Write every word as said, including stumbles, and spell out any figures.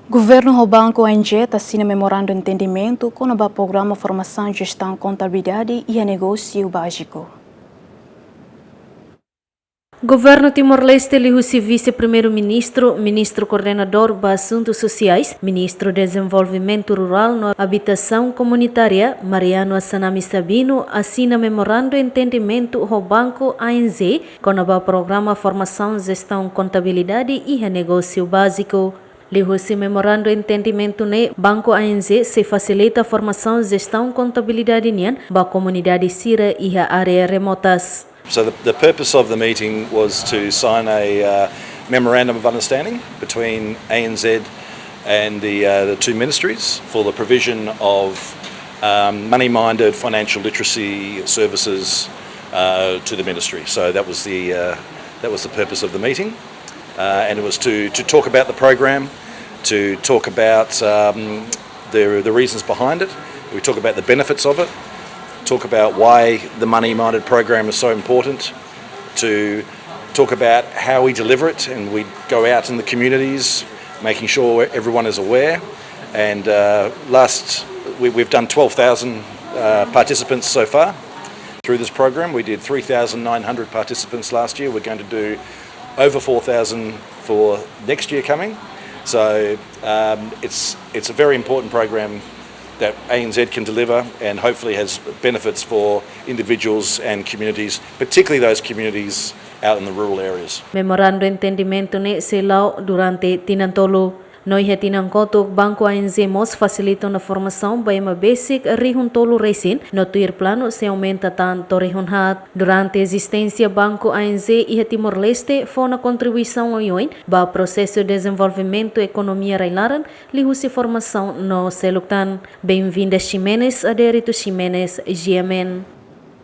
Governu ho Banku A N Z asina memorandu entendimentu kona-ba programa formasaun jestaun kontabilidade iha negósiu báziku. Governu Timor-Leste liuhusi Vise-Primeiru-Ministru, Ministru Koordenadór ba Asuntu Sosiais, Ministru Dezenvolvimentu Rurál no Abitasaun Komunitária, Mariano Assanami Sabino, asina memorandu entendimentu ho Banku A N Z kona-ba programa formasaun jestaun kontabilidade iha negósiu báziku. Liuhusi memorandu entendimentu ne'e, Banku A N Z sei fasilita formasaun jestaun kontabilidade nian ba komunidade sira iha área remotas. So the, the purpose of the meeting was to sign a, uh, memorandum of understanding between A N Z and the, uh, the two ministries for the provision of, um, money-minded financial literacy services, uh, to the ministry. So that was the, uh, that was the purpose of the meeting. Uh, and it was to, to talk about the program, to talk about, um, the, the reasons behind it. We talk about the benefits of it, talk about why the money-minded program is so important, to talk about how we deliver it, and we go out in the communities, making sure everyone is aware. And, uh, last, we, we've done twelve thousand, uh, participants so far through this program. We did three thousand nine hundred participants last year. We're going to do over four thousand for next year coming. So, um, it's, it's a very important program that A N Z can deliver and hopefully has benefits for individuals and communities, particularly those communities out in the rural areas. Memorandu entendimentu ne'e sei la'o durante tinan tolu. No iha tinan kotuk, Banku A N Z mós fasilita ona formasaun ba ema besik rihun tolu resin, no tuir planu sei aumenta tan to'o rihun haat. Durante ezisténsia Banku A N Z iha Timor-Leste fó ona kontribuisaun oioin ba prosesu dezenvolvimentu ekonomia rai-laran liuhusi formasaun no seluk tan. Benvinda Ximenes, Adérito Ximenes, G M N.